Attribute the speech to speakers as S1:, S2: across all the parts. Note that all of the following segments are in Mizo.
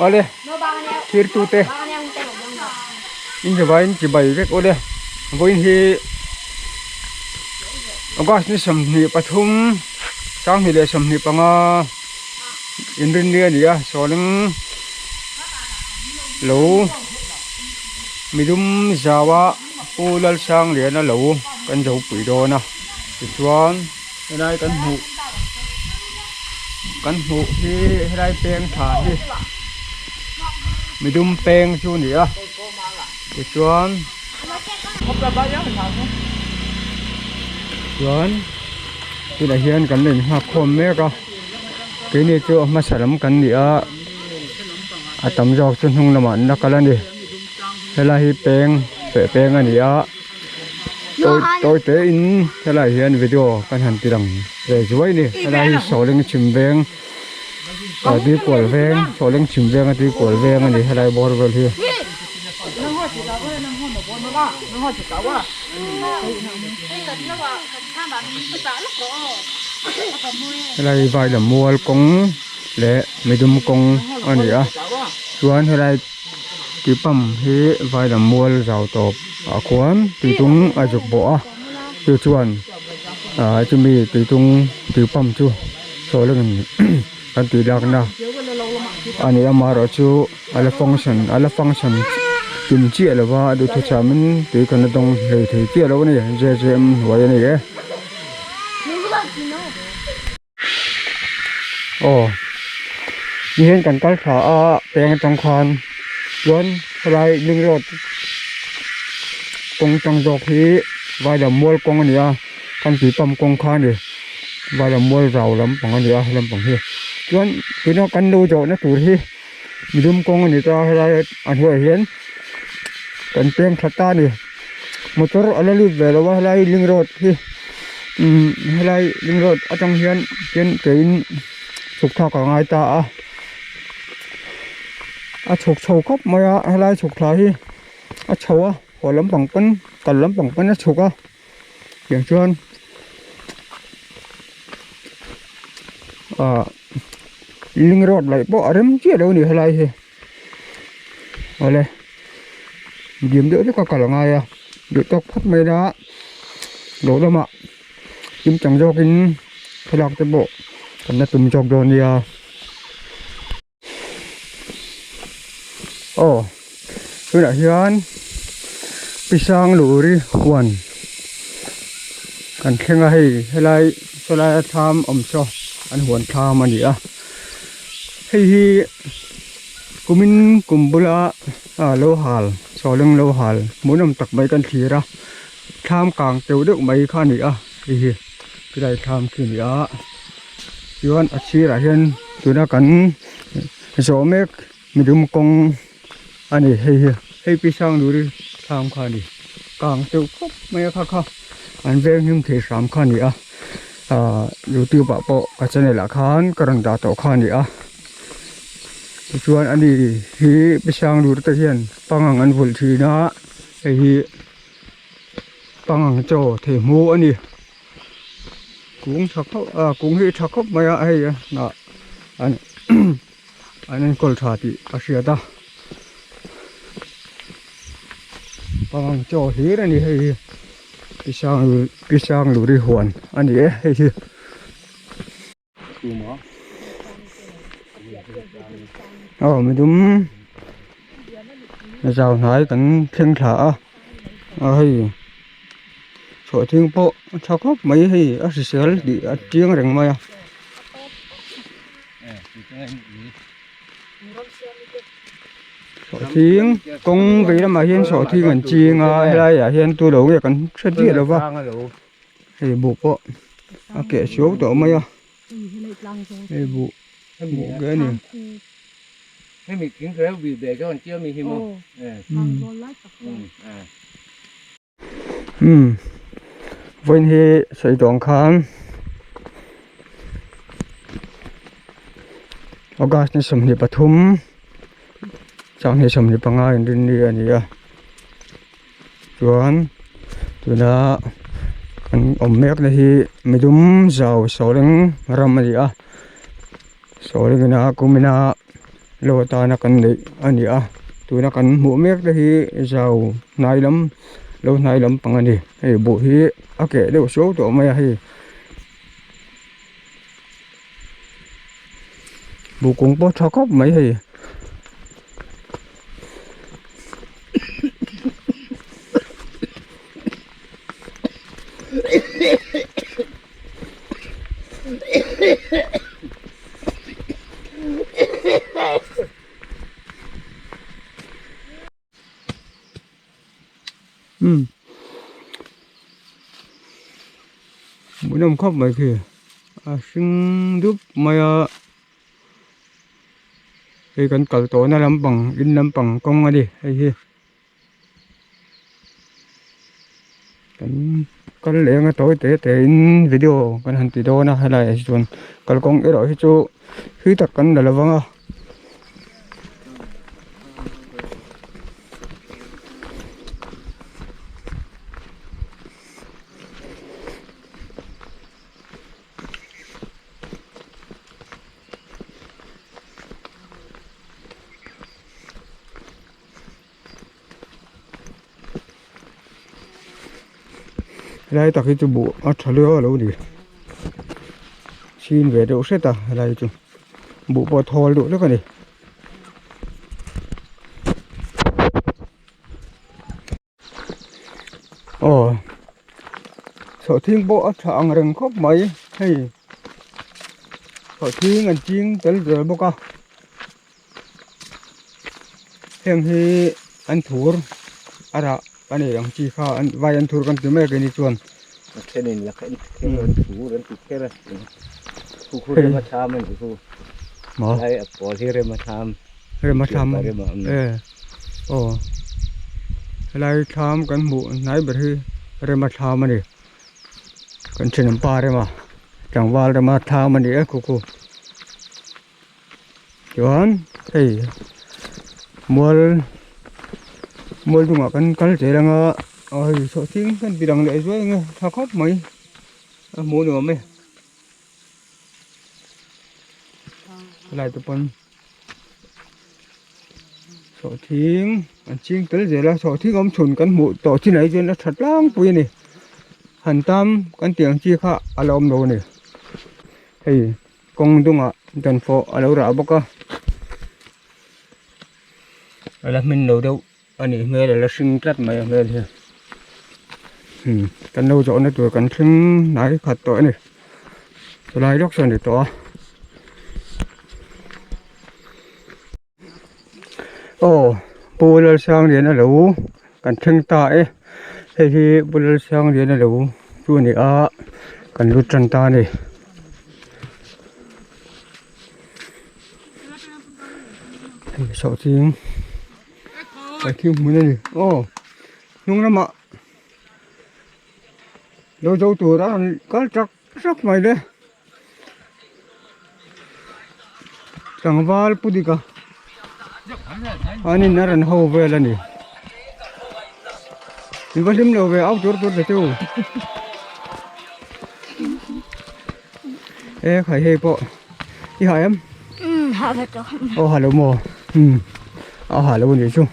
S1: Awle thirtute in zavaiin chibai vek awle vawiin hi August ni 23 2025 inrinni a ni a sawleng lo midum zaua Pu Lalsangliana lo kan zo pui dawn a tichuan helai kan hmuh kan hmuh hi helai peng tha hi midum peng chu a ni a tichuan chuan tunah hian kan la inghak khawm mek a keini chu a hmasa lam kan ni a a tam zawk chu hnung lamah an la kal a ni helai hi peng feh peng a ni a. Tawi tawi te in helai hian video kan han ti lang ve zuai a ni helai hi sawleng chhim veng ah tuikual veng sawleng chhim veng a tuikual veng a ni helai bawr vel hi. Helai vai lam mual kawng leh midum kawng a ni a chuan helai. Tui pump hi vai lam mual zau tawp ah khuan tui tung a zuk bawh a chu chuan ah chumi tui tung tui pump chu saw lengin kan tui lakna a ni a amaherawhchu a la function a la function kim chiah lo va duhthusam in tui kan la dawng hlei thei chiah lo a ni J J M hnuai a ni e. Aw tihian kan kal thla a peng atang khan chuan helai ling road kawng tang zawk hi vailam mual kawng a ni a kan tui pump kawng kha a ni vailam mual zau lampang a ni a helampang hi chuan tuna kan lo zawhna tur hi midum kawng a ni ta helai a hnuaiah hian kan peng tha ta a ni motor a la lut ve lo a helai ling road hi umm helai ling road atang hian hian keiin chhuk thlak a ngai ta a a chhuk chho khawp mai a helai chhuk thla hi a chho a haw lampang pawn kal lampang pawn a chhuk a tiang chuan ah ling road laih pawh a rem chiah lo a ni helai hi. Awle dim deuh vek a kal a ngai a duh tawk phawt mai ila lo lamah kimchang zawkin thlalak te pawh kan la tum zawk dawn nia aw tunah hian Pisangluri huan kan thleng a hei helai sawlai a thlam awm saw an huan thlam a ni a. Hei hi kumin kum bula ah lo hal sawleng lo hal hmuhnawm tak mai kan thlir a thlam kang teuh deuh mai kha a ni a hei hi chulai thlam khi a ni a chuan a sirah hian tuna kan zawh mek midum kawng a ni hei hi hei pi Sangluri thlam kha a ni kang teuh khawp mai a kha kha an veng hlim thei hram kha a ni a. Ahh youtube ah pawh ka channel ah khan ka rawn dah tawh kha a ni a tichuan ani hi pi Sanglur te hian pangang an vulh thin a hei hi pangang chaw thei hmu a ni kung tha khawp ah kung hi tha khawp mai a hei ah an an enkawl tha tih a hriat a pangang chaw hlir a ni hei hi. Pi Sangluri huan a ni e hei hi. Aw midum zau hnai kan thleng thla a a hei chhuahthing pawh a tha khawp mai hei a hrisel tih a chiang reng mai a. Sawhthing kawng vei lamah hian sawhthing an ching a helai ah hian tu lo nge kan hre chiah lo va hei buh pawh a keh suau tawh mai a hei buh buh ke a ni. Umm vawiin hi sawi tawh ang khan August ni 23 2025 inrinni a ni a chuan tuna kan awm mek na hi midum zau sawleng ram a ni a sawleng ina kumina. Lo atana kan neih a ni a tuna kan hmuh mek te hi zau hnai lam lo hnai lampang a ni hei buh hi a keh deuh suau tawh mai a hei buh kung pawh tha khawp mai hei. Umm hmuhnawm khawp mai khi a hring dup mai a hei kan kal tawhna lampang in lampang kawng a ni hei hi. Kan kal leh anga tawi te te in video kan han ti dawn a helai ah hi chuan kalkawng erawh hi chu thui tak kan la lovang a. Helai tak hi chu buh a tha lua alo ni chhin ve deuh hret a helai chu buh pawh a thawl deuh hlek a ni. Aw sawhthing pawh a tha ang reng khawp mai hei sawhthing an ching tel zel bawk a heng hi an thur a rah a nei ang chi kha an vai an thur kan ti mai a keini chuan
S2: a thenin la kha an thur an ti kher a khu khu rem a tham a ni khu
S1: maw
S2: lai a pawl hi rem a tham
S1: rem a tham e aw helai thlam kan hmuh hnai ber hi rem a thlam a ni kan thenawmpa rema tlangval rema thlam a ni e khu khu. Chuan hei mual mual dungah kan kal zel anga aw hei sawhching kan ti dang leh zuai ang e tha khawp mai a hmuh nuam e helai te pawn sawhthing an ching tel zel a sawhthing awm chhun kan hmuh tawh chin ah hi chuan a tha tlangpui a ni han tam kan tih ang chi kha a la awm lo a ni hei. Kawng dungah dawnfawh a lo rah bawk a, a la hmin lo deuh a nih hmel a la hring tlat mai a hmel hi hmm kan lo zawhna tur kan thleng hnai khat tawh a ni chulai lawk sawn a ni tawh a. Aw Pu Lalsangliana lo kan thleng ta e hei hi Pu Lalsangliana lo chu a ni a kan lut tan ta a ni. Hei sawhching a thing hmun a ni aw hnung lamah lo zo tur a rawn kal chak chak mai le. Tlangval pu dik a an in a rawn ho vel a ni in va hlim lo ve au tur tur ta chu e khai hei pawh i ha em aw ha lo maw um a ha lo a nih chu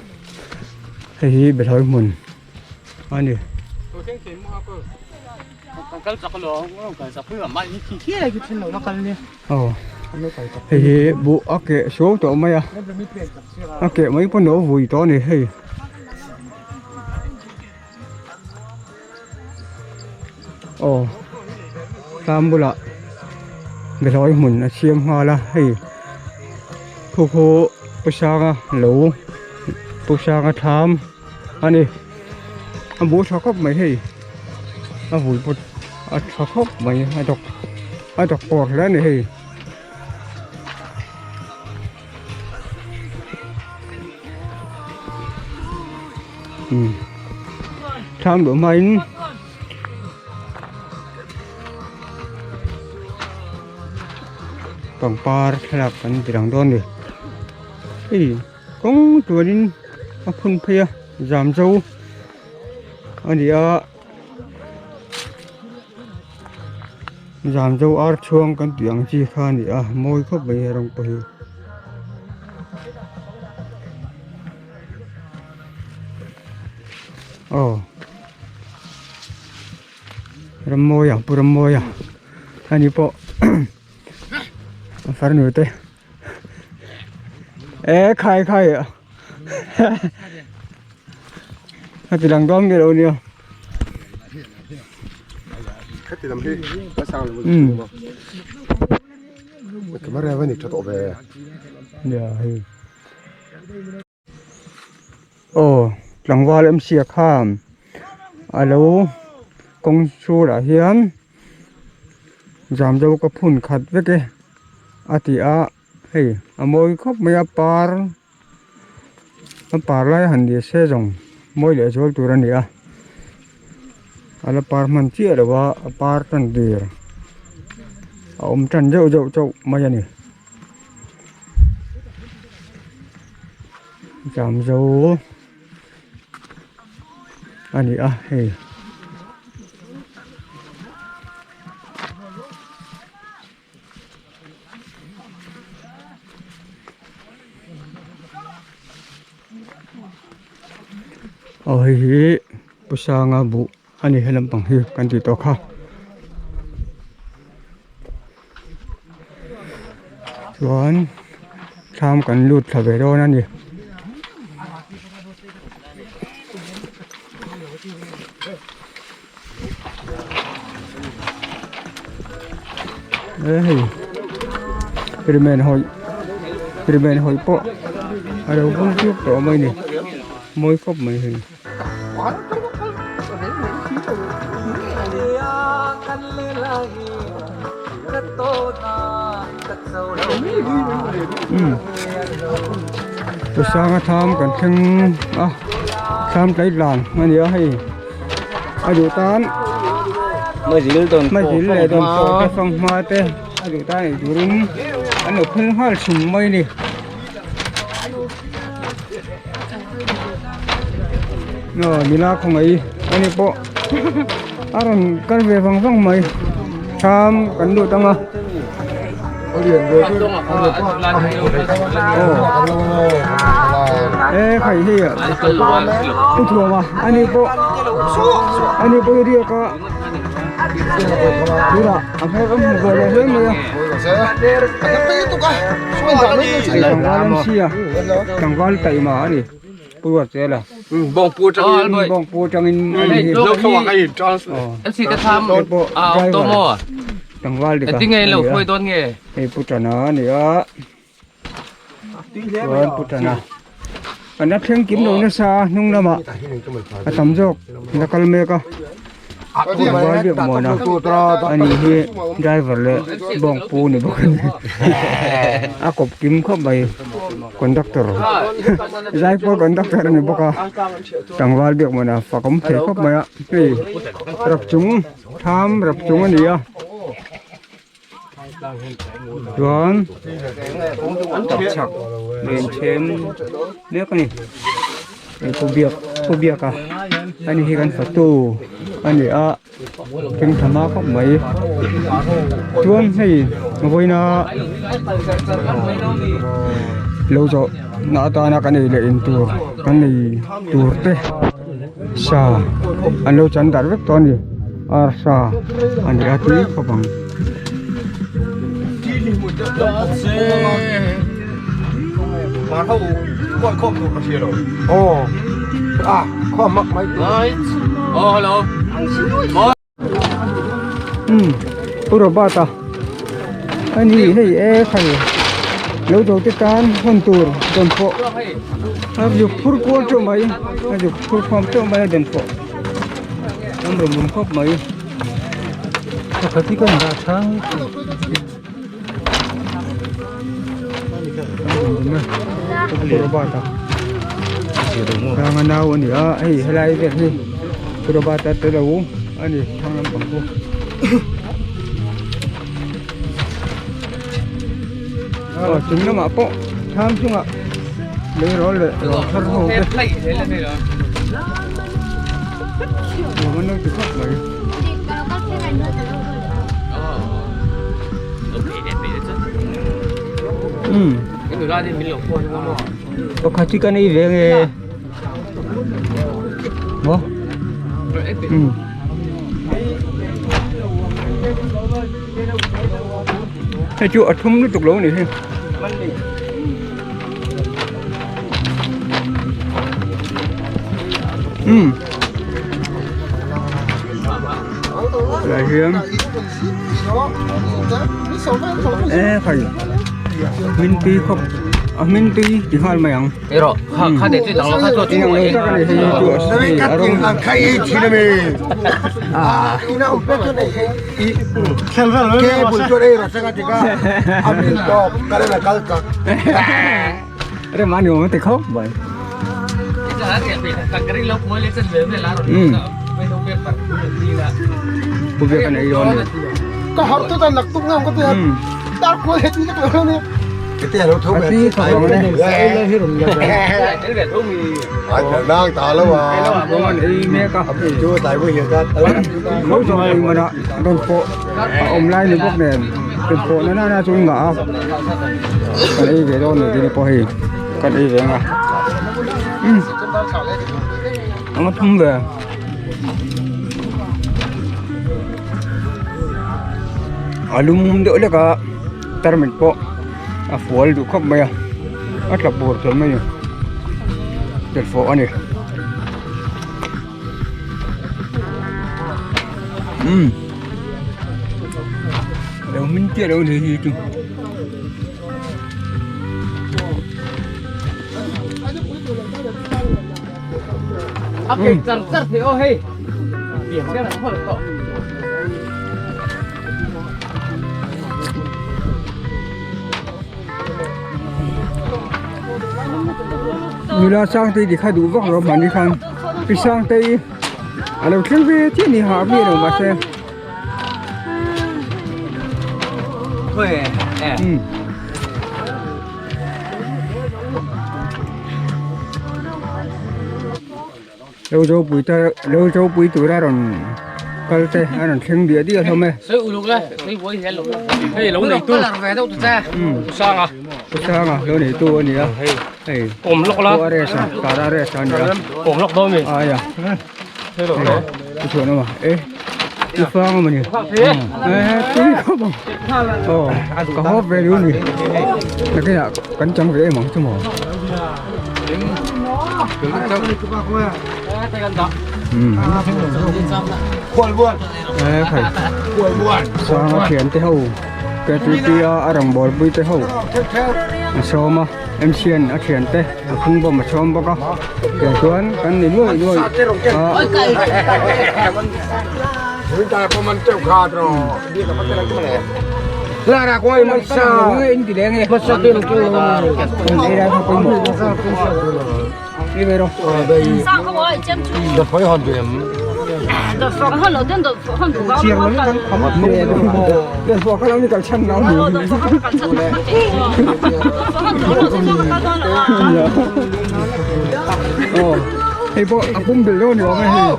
S1: hei hi belawi hmun a ni. Aw hei hi buh a keh suau tawh mai a a keh mai pawn a vui tawh a ni hei aw tlang bulah behlawi hmun a siam nghal a hei khu khu pu sanga lo pu sanga thlam a ni a buh tha khawp mai hei a vui pawh a tha khawp mai a dawk a dawk pawr hle a ni hei umm thlam duh hmain pangpar thlalak kan ti lang dawn a ni hei. Kawng tuanin a phun phei a zam zo a ni a zam zo ar chhuang kan tih ang chi kha a ni a mawi khawp mai he rawng pawh hi. Aw Rammawia Pu Rammawia ani pawh a farnu te e khai khai a ti lang dawn nge lo nia
S3: Khati lam hi a sang lo camera va ni tha tawh ve
S1: nia hei Aw tlangval em sia khan a lo kawng chhurah hian zamzo ka phun khat vek e a ti a hei a mawi khawp mai a par a par lai han ni se zawng mawi leh zual tur a ni a a la par hman chiah lo a a par tan dir a awm tan deuh deuh chauh mai a ni. Zamzo a ni a hei aw hei hi Pu Sanga buh a ni he lampang hi kan tih tawh kha. Chuan thlam kan lut thla ve dawn a ni. E hei rimen hawi rimen hawi pawh a lo vul ṭuak tawh mai a ni mawi khawp mai hei. Tusanga tham kan thleng a tham tlai tlan a ni a hei a duh tan mazil leh dawn pawh te fanghma te a duh tan ei turin an lo phel nghal chhum mai a ni. Aw nila khawngaih ani pawh a rawn kal ve vang vang mai thlam kan lut ang a aw e khai hei pu thuam a ani pawh ani pawh hi riak a tunah a hmel a hmu ve lo hle mai a. Tlangval an sia tlangval taima a ni pu Ruatchela
S3: Bawngpu atangin
S1: Bawngpu atangin a ni hi
S3: lo thluak a in transfer
S1: hei pawh driver tlangval dik a a ni a hei pu Tana a ni a chuan pu Tana an la thleng kim lo nasa a hnung lamah a tam zawk la kal mek a. Tlangval biak muan a ani hi driver leh bawngpu ni bawk a ni a kawp kim khawp mai conductor zaipawl conductor a ni bawk a tlangval biak muan a fak awm thei khawp mai a hei rap chung tham rap chung a ni a chuan tapchhak len then mek a ni hei pu biak pu biaka ani hi kan fatu a ni a thleng tha hma khawp mai chuan hei vawiina lo zawh na atana kan ei leh in tur kan ei tur te sa an lo chan darh vek tawh a ni arsa a ni a tui khawp ang. Pu Robert a ani hei e khai lo zo te tan hawn tur dawn pawh a zuk phur kual teuh mai a zuk phur khawm teuh mai a dawn pawh an rawn awm khawp mai pakhat hi ka dah chang Pu Robert a Ranga nau a ni a hei helai vel hi Pu Robert a te lo a ni thlang lampang chu aw chung lamah pawh thlam chungah lei rawl leh rawl thar ho te nuam an lo ti khawp mai. Pakhat hi ka nei ve nge maw. Um hei chu a thum lutuk lo a ni hi. Um lai hian e khai min tui khawp a min tui ti nghal mai ang A awm lai ni bawk nen inpawh na nana chu ngah a kan ei ve dawn ni tih pawh hei kan ei ve ang a umm a thum ve. A lum deuh lek a tarmit pawh a fual duh khawp mai a a tla bur thei mai a ni dawnfawh a ni umm lo hmin chiah lo ni hi chu. Nula Sangtei ti kha duh vak lo mahni khan Pi Sangtei a lo thleng ve chiah ni ha mi lo mahse umm. Lo zo pui ta lo zo pui tura rawn kal te a rawn thleng diah diah hlawm e. Pu Sanga lo nei tu a ni a hei Pu Aresa Tar Aresa a ni a aia hei Pu Chhuanawma e Pu Fanga maw ni e tui khawp ang aw ka hawp ve lu ni nakinah kan chang ve em ang chu maw. Sanga thian te ho KTP a a rawngbawl pui te ho a sawm a MCN a thian te a phung bawm a sawm bawk a tiang chuan kan ni nuai nuai a. Hei pawh a pum bil dawn ni awm e hei.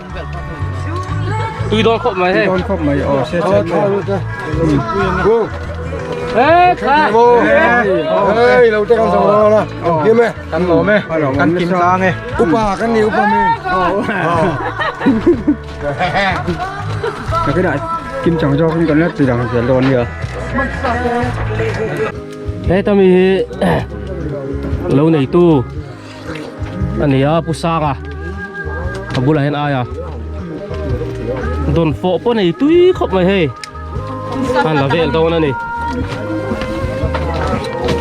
S2: Tui dawn khawp mai hei.
S1: Tui dawn khawp mai aw se se.
S3: Hei lo te kan zo lo la. Kim e.
S1: Kan lawm e.
S3: Kan kim tlang e. Upa kan ni upa min.
S1: Ka cái đại kim chang zawk in kan la ti dang zel dawn nia.
S2: Heta mi hi lo neitu a ni a Pu Sanga a bulah hian aia dawn fawh pawh nei tui khawp mai hei an la vel dawn a ni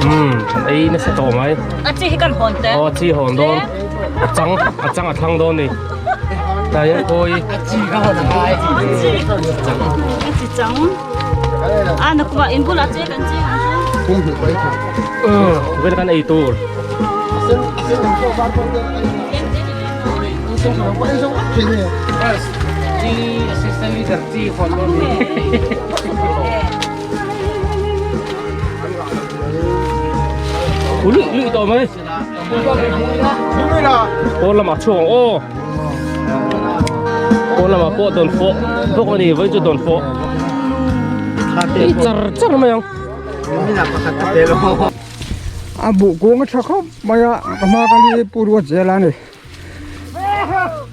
S2: umm an ei nasa tawh mai
S4: a chi hi kan hawn te
S2: aw a chi hawn dawn a chang a chang a thlang dawn ni tah hian khawi
S4: a chi ka hawn a ngai a chi chang a na kuma in bulah che kan chi
S2: vel kan ei tur Ui lụi tawh mai. Pawn lamah chhuak ang aw. Pawn lamah pawh dawn fawh bawk a ni vawiin chu dawn fawh. Tui char char mai ang.
S1: A buh kung a tha khawp mai a ka hma ka li pu ruat zel a ni.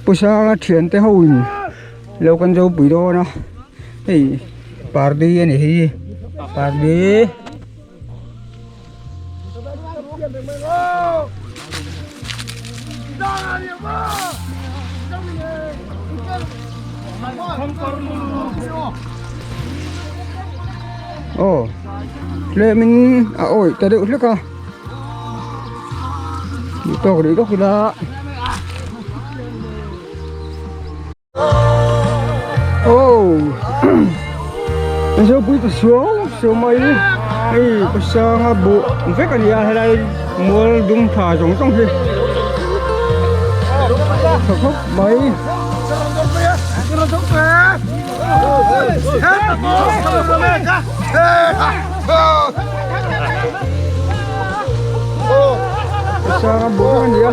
S1: Pu Sanga thiante ho in. Lo kan zo pui dawn a hei pardi a ni hi pardi. Aw tlemin a awih ta deuh hlek a duh tawk rih lawk ila. Oh Zopui ta suau suau mai hei pasanga buh vek a ni a helai mual dum tha zawng zawng hi tha khawp mai. Pasanga buh vek a ni a.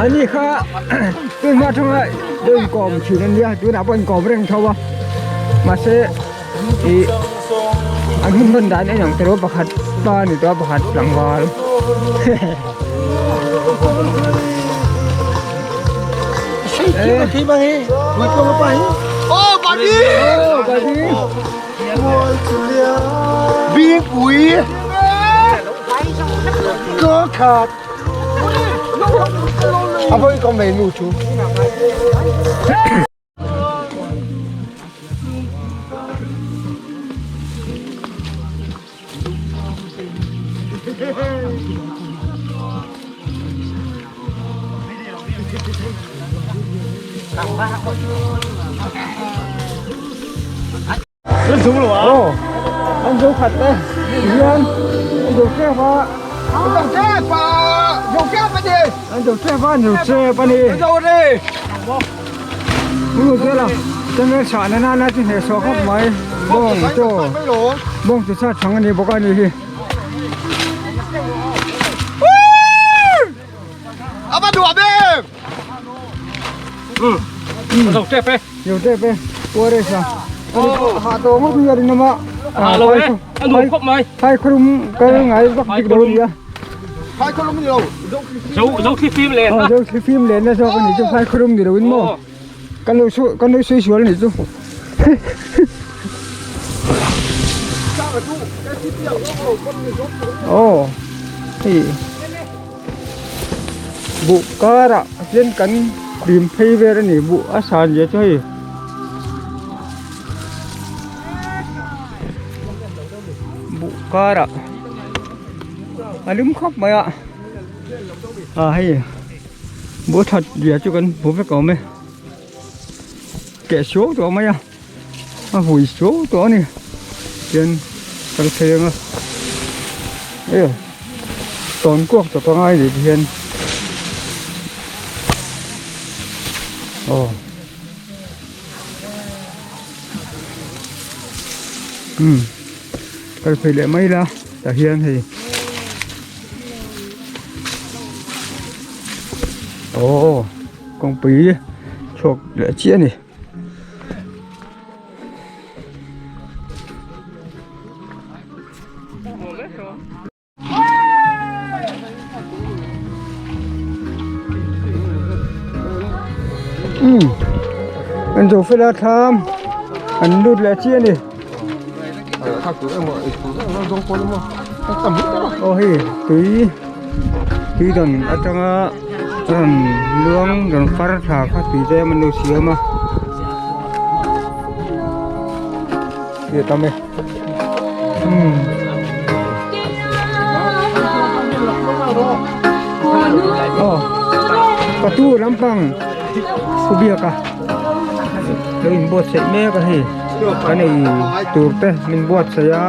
S1: Ani kha tun hma thanga lo inkawm thin ania tunah pawh inkawm reng tho a mahse ih an hun hman dan a inang tawh pakhat pa a ni tawh a pakhat tlangval Anh dấu thật đấy hiền anh dấu chép á anh dấu chép á dấu chép á đi anh dấu chép á anh dấu chép á đi dấu đi Ui thế là cho nên sợ nó nó chỉ thể số khóc mấy bông cho bông cho sao chẳng anh đi bốc anh đi
S2: Dấu chép ấy
S1: Dấu chép ấy qua đây sao hạ tổ ngốc như vậy mà
S2: À lâu ấy Anh đủ khóc mày
S1: hai khung cái ngày bắt được đâu đi
S2: Dấu dấu thi phim lên
S1: Ờ dấu thi phim lên là do cái này chú hai khung gì đâu mà con nuôi suy suy này chú. Aw hei buh karah hian kan lim phei vel a ni buh a san zia chu hei. Buh karah a lum khawp mai a ah hei buh that zia chu kan hmu vek awm e keh suau tawh mai a a vui suau tawh a ni tian kal phei ang a e tawn kuak tawp a ngai ni hian aw. Umm kal phei leh mai la tah hian hei aw kawngpui chhuak leh chiah a ni. Umm an zo fel a thlam an lut leh chiah a ni aw hei tui tui dan atanga rawn luang rawn far thla kha tui tlem an lo siam a tui a tam e. Aw patu lampang pu biak a lo inbuatsaih mek a hei kan ei tur te min buatsaih a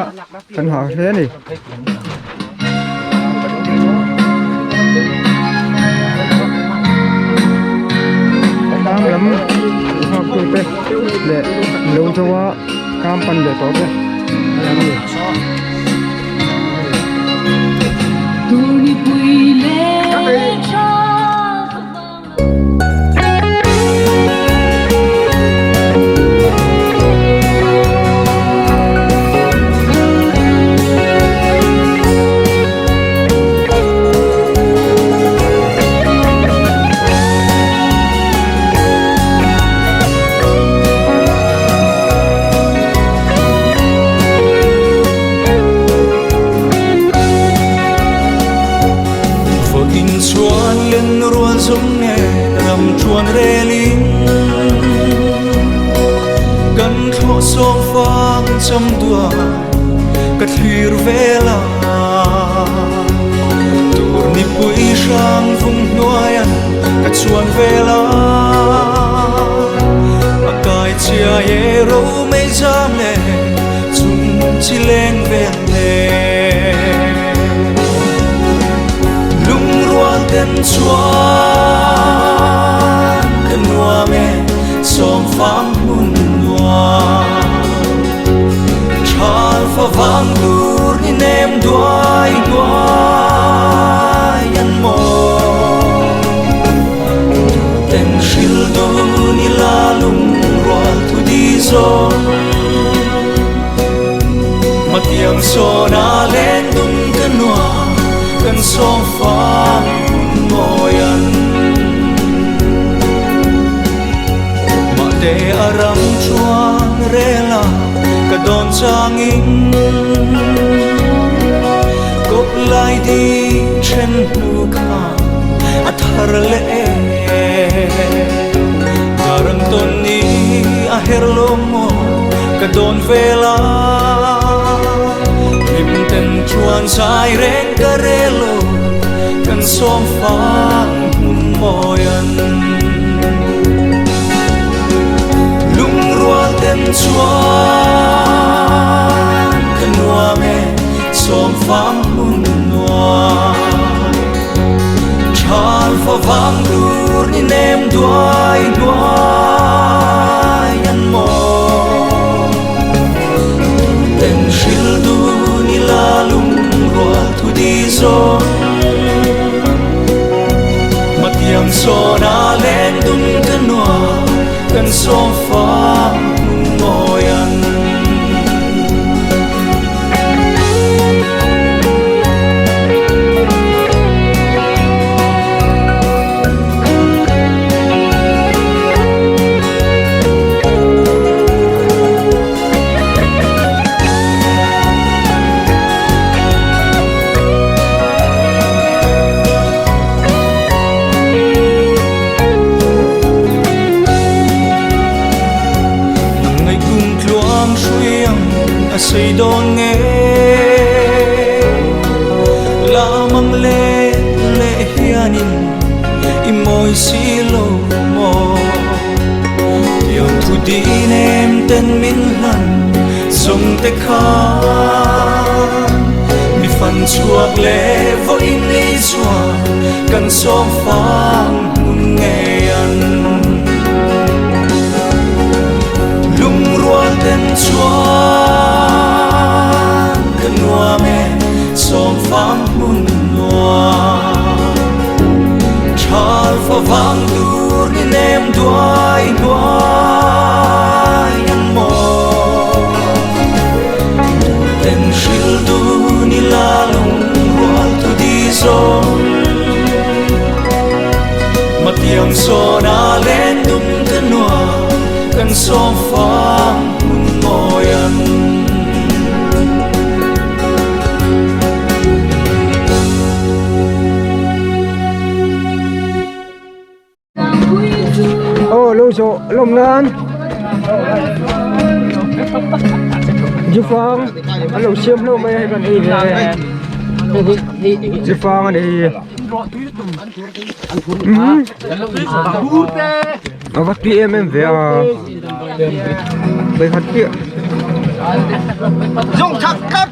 S1: kan hah hle a ni. Tlang lam nghak tute leh lo zo a tlang pan leh tawh te an ni.
S5: A sei dawn nge Lamang let leh hianin i mawi si lo maw Tiang thu din em ten min hlan zawng te khan Mi fan chhuak leh vawiin ni chuan kan sawm fang hmun ngei an Lungrual ten chuan ka nuam e sawm fang hmun nuam Thal fa vang tur ni nem duai hnuai an maw Ten hril dun ila lungrual thu di zawng Matiang sawn a len dum ka nuam kan sawm fang hmun mawi an.
S1: Aw lo zawh lawm nan Zufang an lo siam hlauh mai a hei kan ei ve Zufang a ni hi A va tui em em ve a Vawikhat piah
S3: Zong chak kat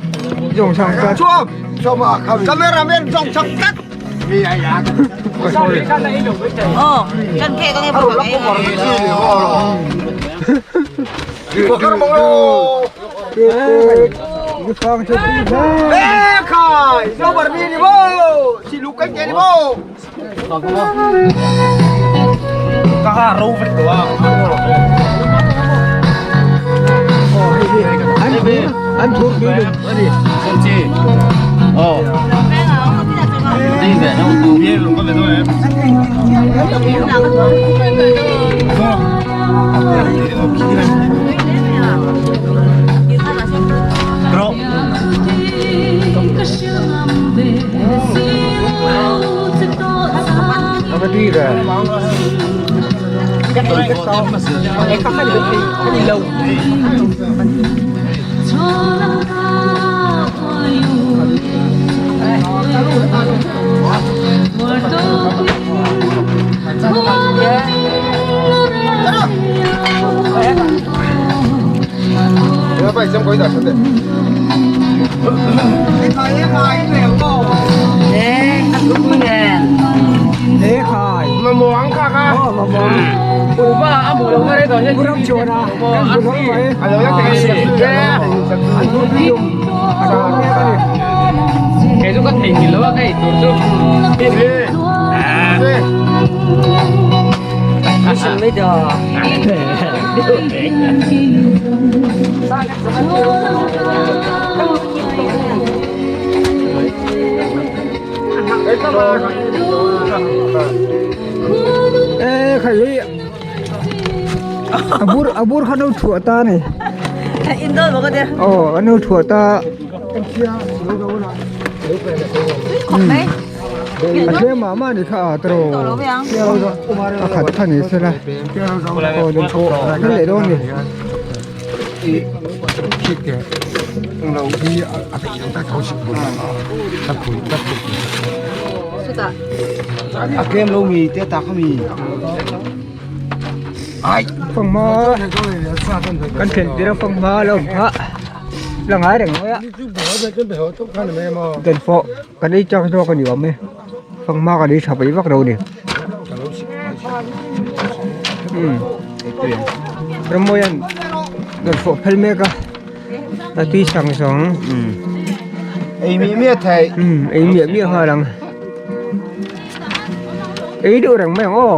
S1: Zong chak kat
S3: Chuam Cameraman zong chak kat
S4: Oh, kan ke kan
S1: A bur kha no thuah ta a ni aw a no thuah ta a tlem mah mah a ni kha a tawrh a khat kha ni sela aw ni pawh a leh dawn a ni. Fanghma kan thlen tir a fanghma a lo awm kha la ngai reng mai a dan pawh kan ei chak zawk a ni awm e fanghma kan ei tha peih vak lo a ni rammawia'n rawn fawh phel mek a a tui sang zawng
S3: Ei miah miah thei
S1: ei miah miah nghal ang. Ei deuh reng mai ang aw a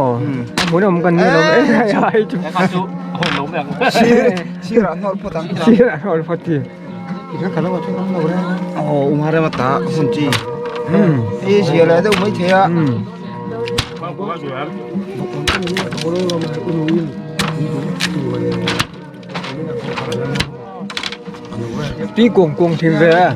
S1: hmunawm kan ni lo mai ai chu
S3: Sir ah hnawl phawt ang
S1: sir ah hnawl phawt chi
S3: Aw um har em ata hun chi ei zia leh deuh mai thei a
S1: Tui kuang kuang thin ve a.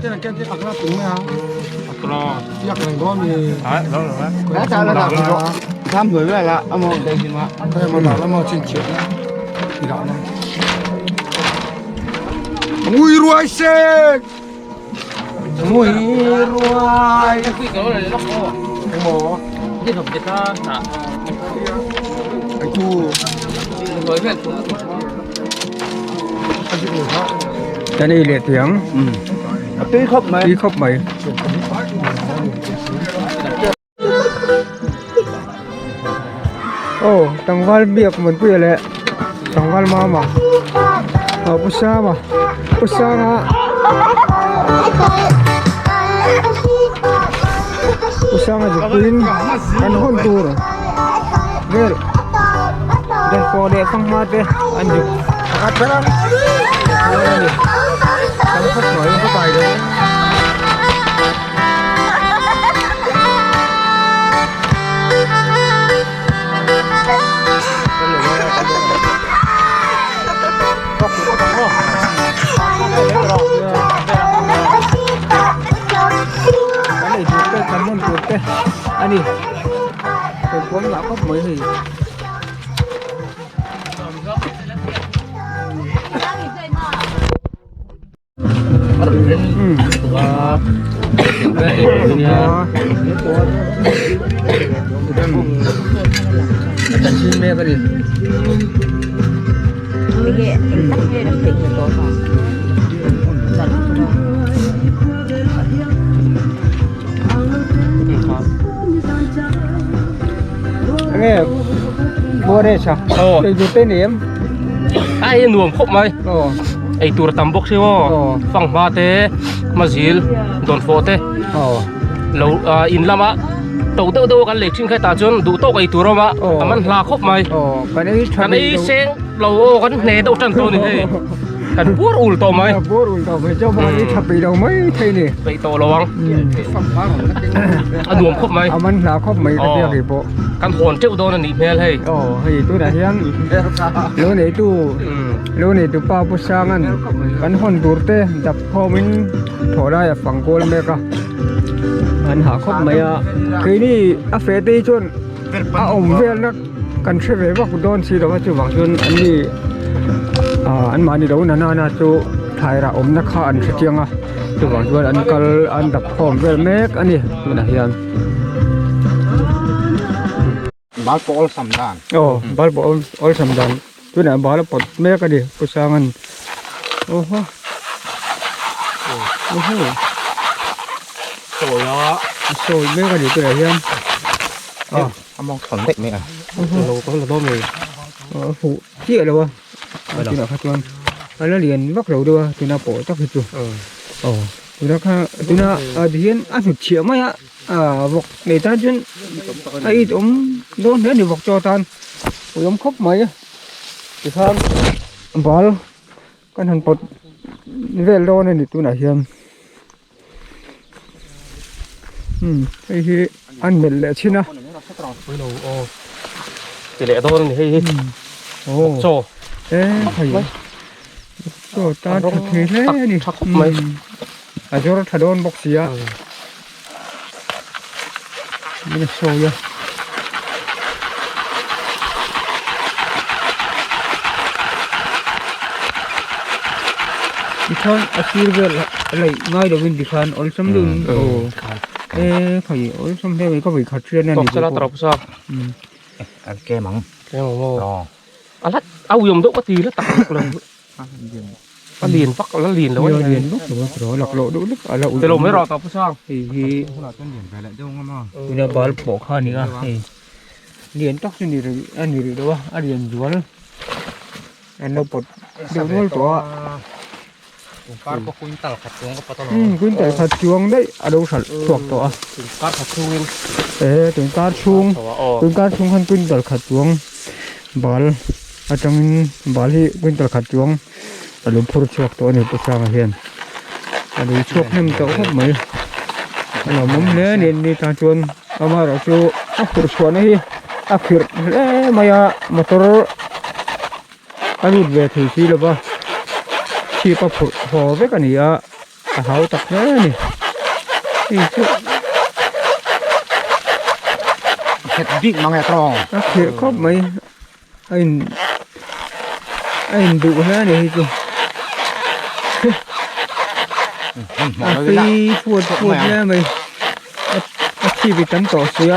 S3: Ngui ruai se. Ngui ruai.
S1: Kan ei leh teh ang.
S3: A tui khawp mai.
S1: Tui khawp mai. Aw tlangval biak Muanpuia leh tlangval Mama aw Pu Sama Pu Sanga Pu Sanga zukpuiin kan hawn tur vel dan pawh leh fanghma te an zuk a ni kan khawp mai. Kan ei tur te kan hmun tur te a ni thawmhnaw ngah khawp mai hei. Enge Boresha eitur te ni em
S2: ai nuam khawp mai eitur tam bawk si aw fanghma te mazil dawnfawh te lo in lama to deuh deuh kan lei thin kha tah chuan duh tawk eitur a awm a a man hla khawp mai kan ei seng lo aw kan hne deuh tan tawh a ni hei kan puar ul tawh mai
S1: puar ul tawh mai chuan mahni tha peih lo mai thei ni
S2: peih tawh lo ang a nuam khawp mai
S1: a man hla khawp mai ka tia kei pawh
S2: kan hawn teuh dawn a nih hmel hei
S1: aw hei tunah hian lo neitu lo neitu pa pu sangan kan hawn tur te dap khawmin thawh lai a fang kual mek a an hah khawp mai a keini a feh te hi chuan a awm velna kan hre ve vak dawn si lo a chuvang chuan an ni ah an mahni lo na nana chu thlai rah awmna kha an hre chiang a chuvang chuan an kal an dap khawm vel mek a ni tunah hian.
S3: Bal pawh awlsam dan.
S1: Aw bal pawh awlsam dan tunah bal a pawt mek a ni Pu Sanga'n aw haw aw haw
S2: sawi a
S1: sawi mek a ni tunah hian
S3: a a mawng thawn daih mai a
S2: lo ka la dawn mai
S1: a fuh chiah lo a tunah kha chuan a la lian vak lo deuh a tuna pawh tak hi chu aw tuna kha tuna ah ti hian a hnut chhiah mai a ah vawk nei tan chuan a it awm dawn hle a ni vawk chaw tan pui awm khawp mai a tikhan bal kan han pawt vel dawn a ni tunah hian. Umm hei hi an melh leh thin a.
S2: Ti leh dawn a ni hei hi.
S1: Aw.
S2: Chaw.
S1: E hei. Chaw tan tha thei hle a ni.
S2: Tha khawp mai.
S1: A zawr tha dawn bawk si a. Min a sawi a. Tikhan a sir vel a laih ngai lovin tikhan awlsam deuhin aw e khai awlsam hle mai ka vawi khat hriat na ni
S2: Tawk tawp sa.
S3: An kem ang.
S2: Kem ang maw. A la a uiawm deuh ka ti la tak tak lo. A lian vak a la lian lo a ni.
S1: A lian vak lo a tiraw a laklawh deuh hlek a la
S2: Tilo mai rawh tawp sang.
S1: Hei hi tuna bal pawh kha a ni a hei lian tak chu ni rih a ni rih lo a a lian zual an lo pawt deuh nual tawh a.
S2: Kar pawh quintal khat chuang ka pawt a
S1: lo. Quintal khat chuang daih a lo hralh chhuak tawh a.
S2: Kar khat chhungin.
S1: E tun kar chhung tun kar chhung khan quintal khat chuang bal atangin bal hi quintal khat chuang a lo phur chhuak tawh a ni pu Sanga hian a lo chhuak hnem tawh khawp mai a lawmawm hle a ni ni tan chuan amaherawhchu a phurh chhuahna hi a khirh hle mai a motor a lut ve thei si lova chhip a phurh haw vek a ni a a hau tak hle a ni hei chu
S3: khet bik mang e tawng
S1: a khirh khawp mai a in a in duh hle a ni hei chu. A phei puat puat hle mai a chhip i tam tawh si a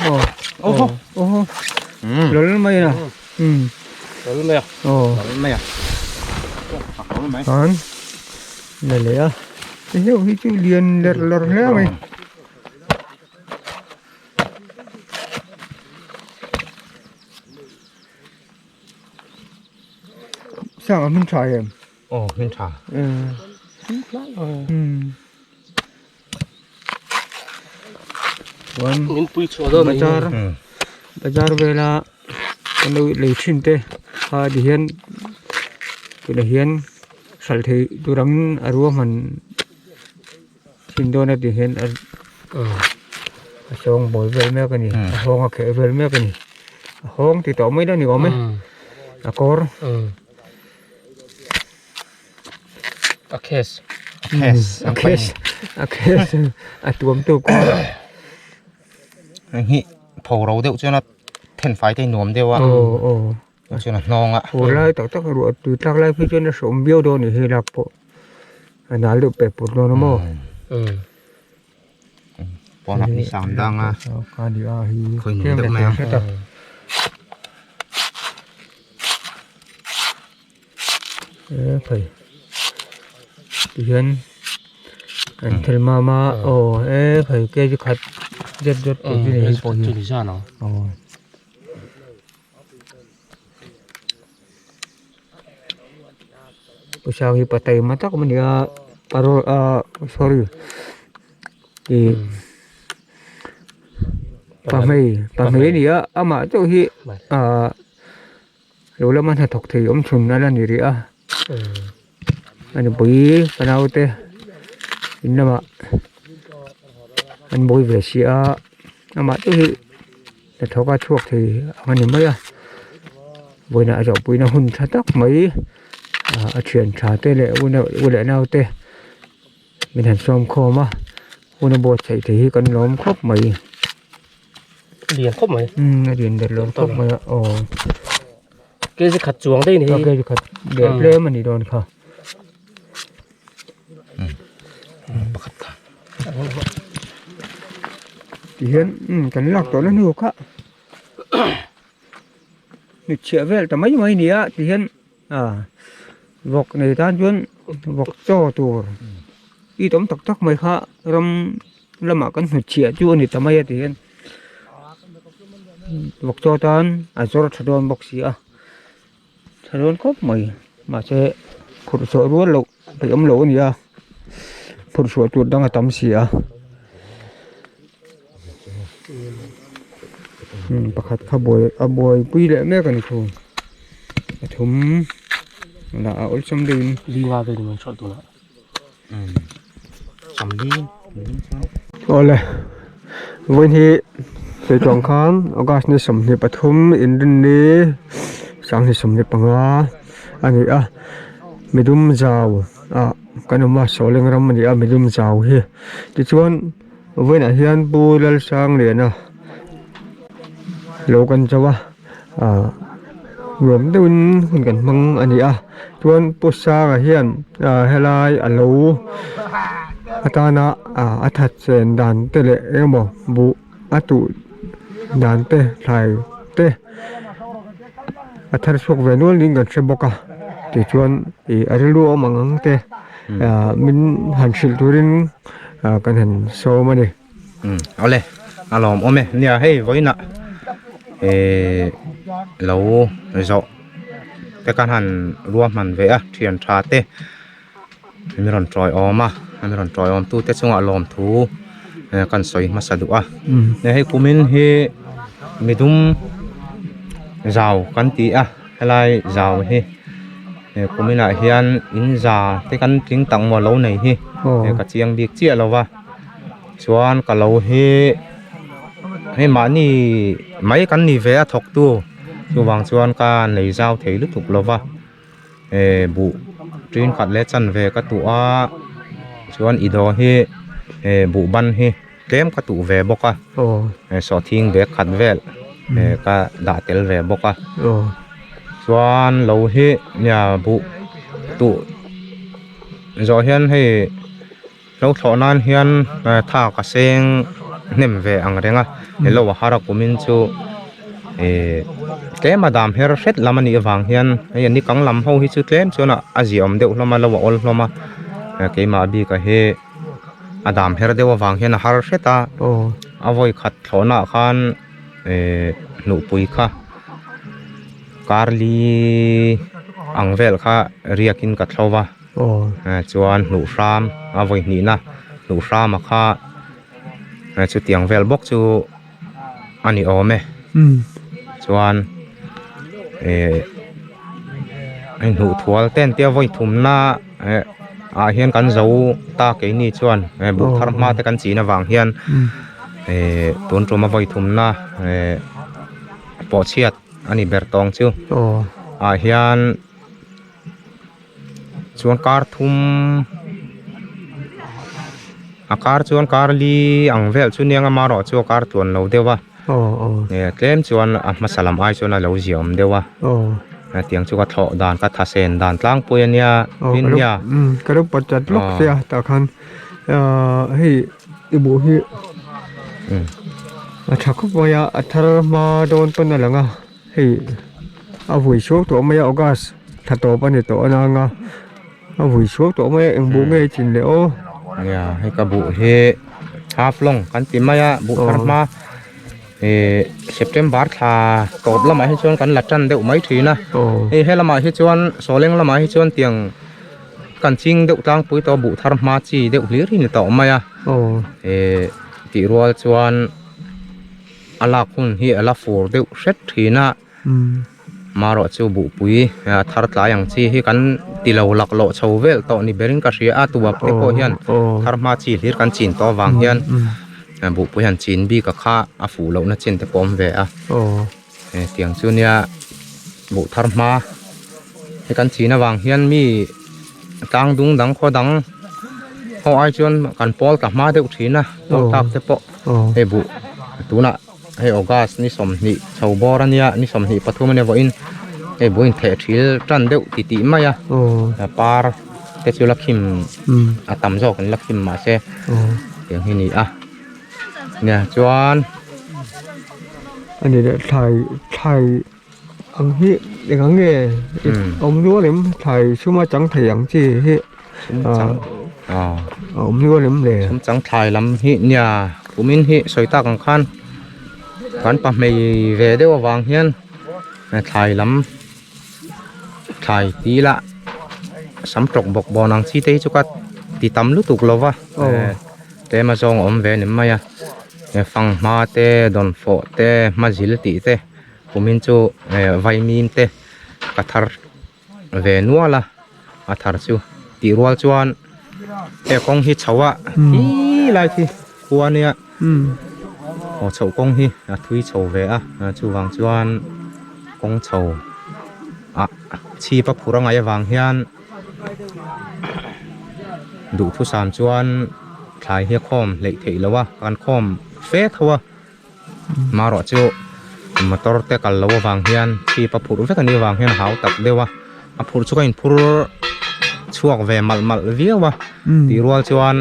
S1: aw aw aw lol mai a um
S2: lol mai a
S1: aw
S3: lol mai a
S1: an la leh a hei hi chu lian lerh lerh hle mai. Sang a hmin tha em?
S3: Aw hmin tha.
S1: Umm. Chuan
S2: Min pui chhuah dawn anih hi.
S1: Bazar bazar vela kan lo lei thin te kha ti hian tunah hian hralh theih tur angin a ruahman thin dawn a ti hian a a sawng bawl vel mek a ni a hawng a kheh vel mek a ni a hawng ti tawh mai dawn ni awm e a kawr
S2: a case
S1: a case a case a tuam tu kawr
S3: hei hi pho ro deuh chuan a then fai te nuam deuh a
S1: aw aw
S3: chuan a hnawng a
S1: fur lai tak tak ruah tui tlak lai phei chuan a hreawm viau dawn a ni hei lak pawh a nal deuh pek pawt dawn a maw
S3: pawnah ni sam dang a
S1: ka ni a hi
S3: khawi nuam deuh mai ang
S1: e phei tihian kan thil mam a aw e phei kg khat zet zet tur chu ni hei pawh hi aw. Pawisa hi pa taima tak a ni a parawl ah sorry ih pahmei pahmei a ni a amah chauh hi ah lo lama hnathawk thei awm chhun a la ni rih a a nupui fanaute in lamah an buai ve si a amah chauh hi. Hnathawk a chhuak thei ang a ni mai a vawiinah a zawhpuina hun tha tak mai a thian tha te leh u leh nau te min han sawm khawm a hun a buatsaih thei hi kan lawm khawp mai
S2: lian khawp mai
S1: umm a lian der lawm khawp mai a aw
S2: kg khat chuang daih a ni hi
S1: kg khat leh tlem a nih dawn kha.
S3: Pakhat kha
S1: Tihian kan lak tawh na hnu kha hnutchhiah vel ta mai mai a ni a tihian ah vawk nei tan chuan vawk chaw tur it awm tak tak mai kha ram lamah kan hnutchhiah chu a ni ta mai a tihian vawk chaw tan a zawr tha dawn bawk si a. Tha dawn khawp mai mahse phurh chhuah rual loh peih awm loh a ni a phurh chhuah tur dang a tam si a pakhat kha buai a buaipui leh mek a ni thu a thum lah a awlsam deuhin Awle vawiin hi sawichhuah ang khan August ni 23 inrinni 2025 a ni a midum zau ah kan awm a sawleng ram a ni a midum zau hi tichuan vawiinah hian Pu Lalsangliana lo kan cho a ah nuam deuhin hun kan hmang a ni a chuan Pu Sanga hian ah helai a lo atana ah a that chen dan te leh eng emaw buh a tuh dan te thlai te a thar chhuak ve nual niin kan hre bawk a tichuan ih a rilru awm ang ang te ah min han hrilh turin ah kan han sawm a ni.
S3: Umm awle a lawm awm e nia hei vawiinah ehh lo zawh te khan han ruahman ve a thian tha te min rawn tawi awm a an rawn tawi awm tute chungah lawmthu kan sawi hmasa duh a hei kumin hi midum zau kan ti a helai zau hi kuminah hian in za te kan tling tak maw lo nei hi ka chiang bik chiah lo va. Chuan ka lo hi hei mahni mai kan ni ve a thawk tu chuvang chuan ka nei zau thei lutuk lo va eh buh ṭin khat leh chanve ka tuh a chuan i daw hi eh buh ban hi tlem ka tuh ve bawk a eh sawhthing bag khat vel eh ka dah tel ve bawk a chuan lo hi nia buh tuh. Zawh hian hei lo thlawh nan hian tha ka seng hnem ve ang reng a hello a har a kumin chu ihh tlem a dam her hret lam a nih avang hian hei a nikang lam ho hi chu tlem chuan a ziaawm deuh hlawm a lo a awl hlawm a keimah bik a hi a dam her deuh avang hian a har hret a a vawi khat thlawhna ah khan ihh hnuhpui kha. Karli ang vel kha riakin ka thlo va chuan hnuh hram a vawi hnihna hnuh hrama kha chutiang vel bawk chu a ni awm e chuan eh hei hnuh thual te an tia vawi thumna eh ah hian kan zo ta keini chuan buh thar hma te kan chin avang hian eh tun tuma vawi thumna eh. Pawh chhiat a ni ber tawng chu ah hian chuan kar thum a kar chuan kar li ang vel chu nia ama erawh chu a kar tluan lo deuh a tlem chuan a hmasa lam ai chuan a lo ziaawm deuh a hetiang chu ka thlawh dan ka thasen dan tlangpui a nia tin nia.
S1: Ka lo pawt chat lawk che a tah khan hei i buh hi. A tha khawp mai a a thar hma dawn pawn a lang a hei a vui chhuak tawh mai a august thla tawp a ni tawh a nang a a vui chhuak tawh mai a eng buh nge chin leh aw.
S3: Nia hei ka buh hi half long kan ti mai a buh thar hma ih september thla tawp lamah hi chuan kan la tan deuh mai thin a hei helamah hi chuan sawleng lamah hi chuan tiang kan ching deuh tlangpui tawh buh thar hma chi deuh hlir hi ni tawh mai a ih tih rual chuan a lak hun hi a la fur deuh hret thin a marawh chu buhpui a thar tlai ang chi hi kan ti lo lak lawh chho vel tawh ni berin ka hria a tuap te pawh hian thar hma chi hlir kan chin tawh avang hian buhpui han chin bik a kha a fuh lohna chin te pawh a awm ve a hetiang chu nia buh thar hma hi kan chin avang hian mi tlang dung dang khaw dang ho ai chuan kan pawl ta hma deuh thin a pawl tak te pawh hei buh tunah hei august ni sawmhnih chho bawr ania ni 23 ania vawiin hei buh intheh thil tan deuh ti tih mai a par te chu la khim a tam zawk an la khim mahse tiang hi a ni a. Nia chuan
S1: ani leh thlai thlai ang hi eng ang nge awm nual em thlai suma chang thei ang chi hi a awm nual em le
S3: sum chang thlai lam hi nia kumin hi sawi tak ang khan kan pahmei ve deuh avang hian thlai lam thlai ti ila sam tawk bawk bawn ang chi te hi chu ka ti tam lutuk lo va. Tlem a zawng a awm ve a ni mai a fanghma te dawnfawh te hmazil tih te kumin chu vaimim te ka thar ve nual a a thar chu tih rual chuan he kawng hi chho a khi lai khi khua nia aw chhoh kawng hi a thui chho ve a chuvang chuan kawng chho ah chhip a phur a ngaih avang hian. Duhthusam chuan thlai hi a khawm hleih theih loh a, kan khawm fe tho a, marawh chu motor te kal loh avang hian chhip a phurh vek a nih avang hian a hau tak deuh a, a phurh chu ka inphur chhuak ve malh malh viau a tih rual chuan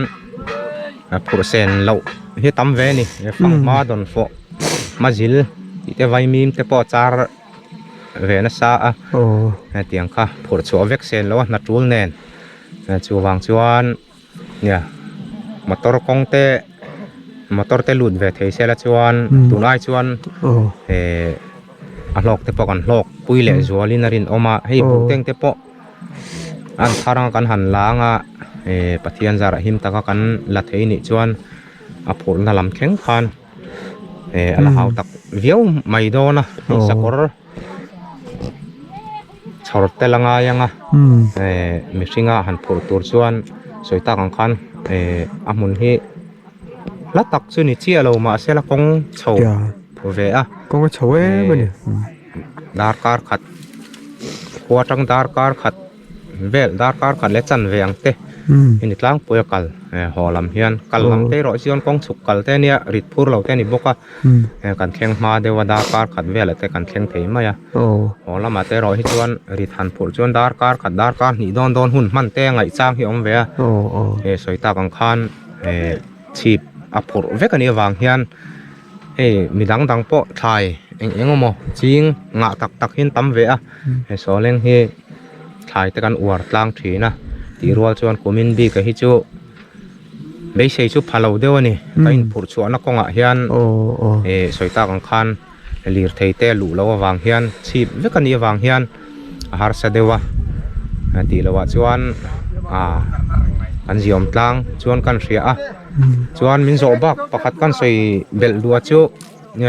S3: phurh sen loh hi a tam ve a ni, fanghma dawnfawh hmazil tih te vaimim te pawh char. Ve nasa a hetiang kha phurh chhuah vek sen lo a hna tul nen chuvang chuan nia motor kawng te motor te lut ve thei sela chuan tunlai chuan eh a hlawk te pawh kan hlawk pui leh zualin a rinawm a hei buhteng te pawh an thar anga kan han la anga eh Pathian zarah him taka kan la thei nih chuan a phurhna lam thleng khan. Eh a la hau tak viau mai dawn a hei sakawr chhawr tel a ngai ang a eh mihringa han phurh tur chuan sawi tak ang khan eh a hmun hi hla tak chu ni chiah lo mahse la kawng chho ve a
S1: kawng a chho em a ni
S3: darkar khat khua atang darkar khat vel darkar khat leh chanve ang te. Hei ni tlangpui a kal haw lam hian kal lam te erawh chuan kawng chhuk kal te ania rit phur lo te a ni bawk a kan thleng hma deuh a darkar khat velah te kan thleng thei mai a haw lamah te erawh hi chuan rit han phurh chuan darkar khat darkar hnih dawn dawn hun hman te a ngaih chang hi a awm ve a sawi tak ang khan chhip a phurh vek a nih avang hian hei mi dang dang pawh thlai eng eng emaw ching ngah tak tak hi an tam ve a he sawleng hi. Thlai te kan uar tlang thin a tih rual chuan kumin bik a hi chu beisei chu pha lo deuh a ni ka inphurh chhuahna kawngah hian eh sawi tak ang khan lirthei te luh loh avang hian chhip vek a nih avang hian a harsa deuh a tih loh ah chuan ah an ziawm tlang chuan kan hria a chuan min zawh bak pakhat kan sawi belh duah chu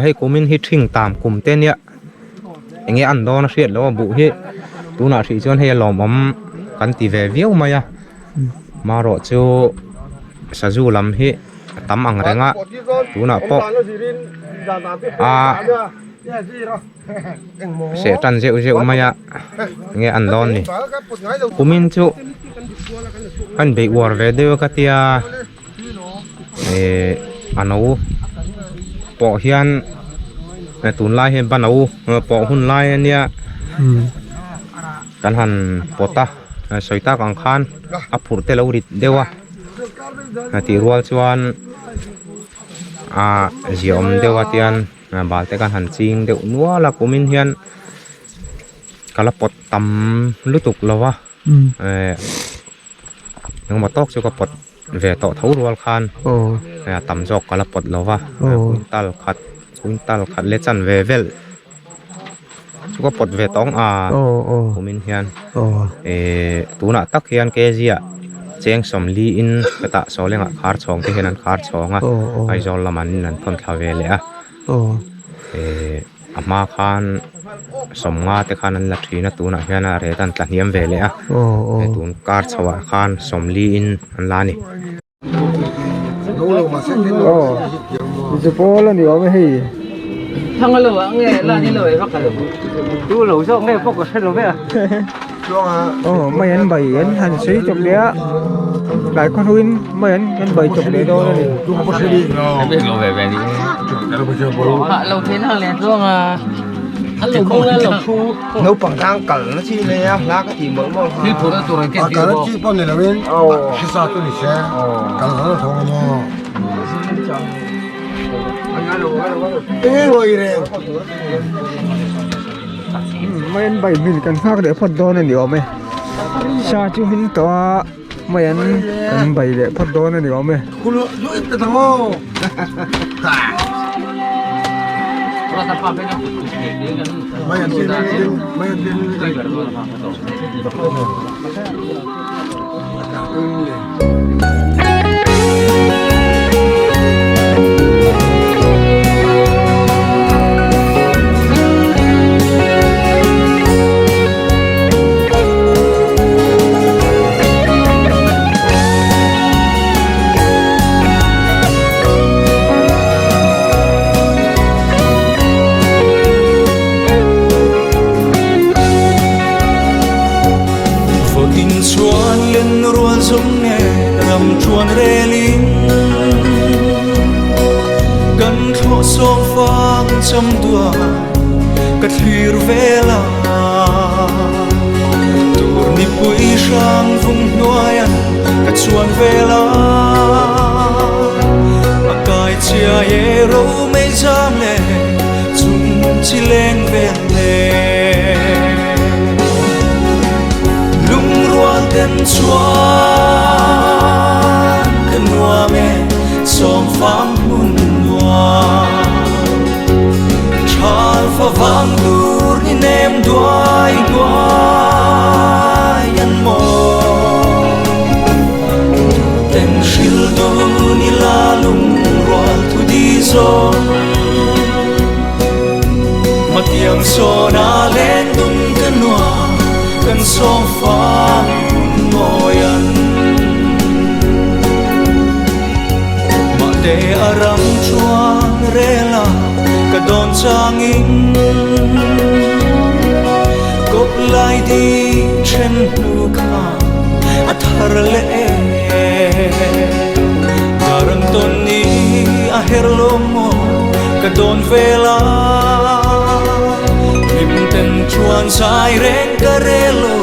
S3: hei kumin hi ṭhing tam kum te nia. Enge an dawn a hriat loh a buh hi tunah hrih chuan hei a lawmawm kan ti ve viau mai a marawh chu sazu lam hi a tam ang reng a tunah pawh a seh tan zeuh zeuh mai a enge an dawn ni kumin chu an beih uar ve deuh a ka tia eh a no pawh hian tunlai hian bano pawh hun lai ania kan han pawt a sawi tak ang khan a phurh te lo rit deuh a tih rual chuan a ziaawm deuh a tian bal te kan han ching deuh nual a kumin hian ka la pawt tam lutuk lo va eh. Engmaw tawk chu ka pawt ve tawh tho rual khan a tam zawk ka la pawt lo va quintal khat quintal khat leh chan ve vel chu ka pawt ve tawng a kumin hian ehh tunah tak hian kg ah cheng sawmli in hetah sawlengah khar chhawng te hian an khar chhawng a Aizawl lamah an in an thawn thla ve leh a ehh. A hma khan sawmnga te khan an la thin a tunah hian a rate an tla hniam ve leh a hei tun kar chho ah khan sawmli in an la a ni.
S1: Aw mai an bai an han sawi chawp leh a tlai khaw hnuin mai an an bai chawp leh dawn a ni. Mai an bai hmin kan nghak leh phawt dawn a ni awm e sa chu hmin tawh a mai an kan bai leh phawt dawn a ni awm e.
S5: dawn vela Hlim ten chuan zai reng ka rel lo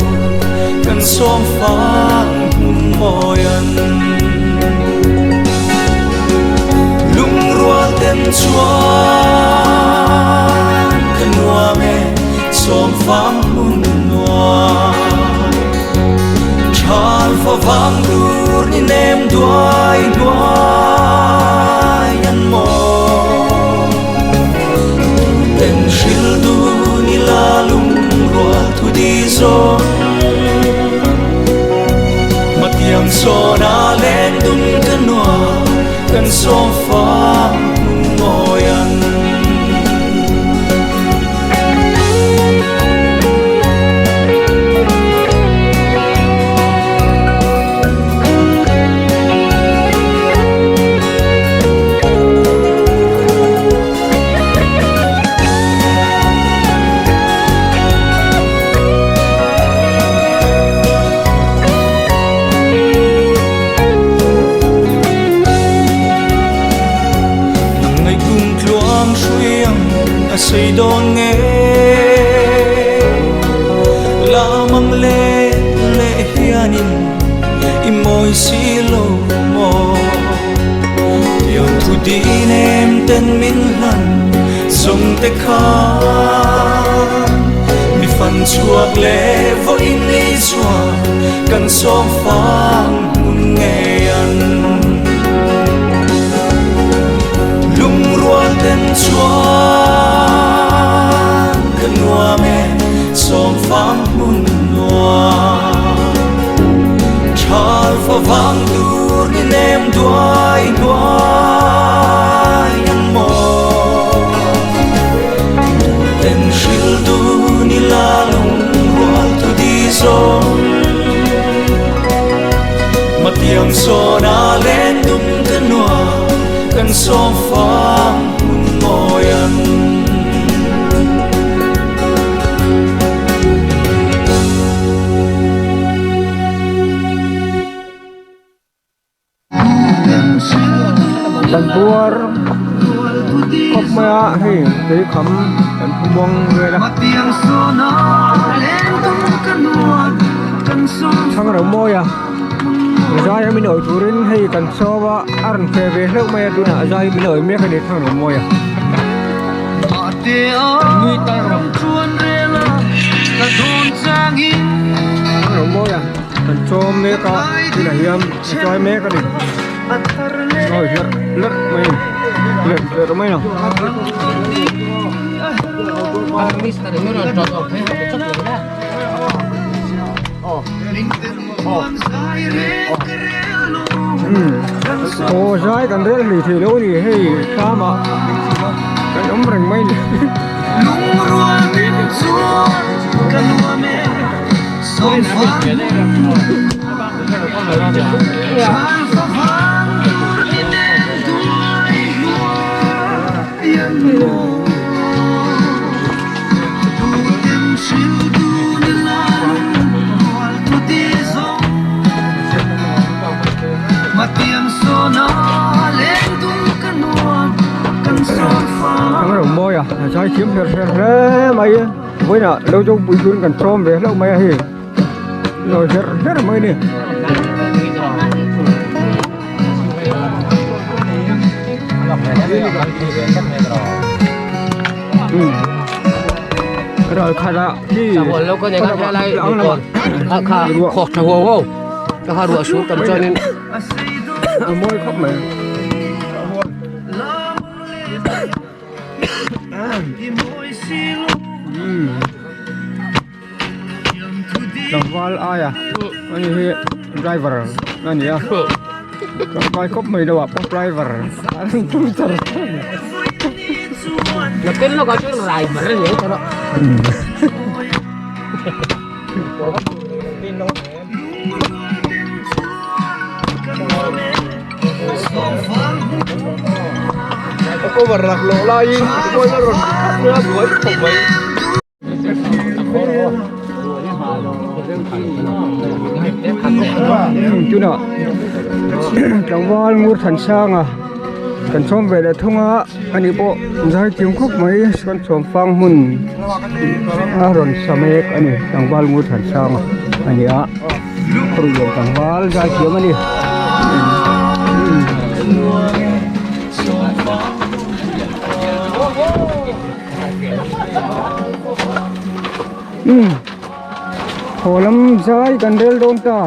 S5: Kan sawm fang hmun mawi an Lungrual ten chuan ka nuam e Sawm fang hmun nuam Thal fa vang tur ni nem duai hnuai an maw Ten hril dun i la lungrual thu di zawng Matiang sawn a leng dun ka nuam kan sawm fang hmun mawi an. Nang ngaih kum tluang hrui ang a sei dawn nge La mang le le hianin i mawi si lo maw Tiang thu din em ten min hlan zawng te khan Mi fan chhuak le vawiin ni chuan kan sawm fang hmun ngei an Lungrual ten chuan ka nuam e sawm fang hmun nuam Thal fa vang tur ni nem duai hnuai ang maw Ten hril dun i la lungrual thu di zawng Matiang sawn a len dum ka nuam kan sawm fang hmun mawi an.
S1: Kan buar khawp mai a hei tui kham kan thu muang vel a thlang ro mawi a zai a min awih turin hei kan sawm a a rawn fe ve hleuh mai a tunah zai min awih mek a ni thlang ro mawi a. Thlang ro mawi a kan chawm mek a tunah hian a chuai mek a ni. Awi hlerh hlerh mai hlerh hlerh mai a. Aw zai kan rel hlui thei lo a ni hei thlamah kan awm reng mai ni. Thang ro mawi a a zai thiam hler hler hle mai a vawiinah lo zo pui turin kan sawm ve hlauh mai a hei. Nawi hler hler mai a ni. Ral khat ah khi a mawi khawp mai. Tlangval aia ani hi driver a ni a tangkai khawp mai lo ah pawh driver an tum char char cover laklawh laiin a rawn khat mai a buai khawp mai. Tunah tlangval ngur than sanga Kan chhawm ve leh thung a ani pawh zai thiam khawp mai kan chhawm fang hmun a rawn sa mek a ni tlangval ngur than sang a ni a khawruhlian tlangval zai thiam a ni. Umm haw lam zai kan rel dawn ta.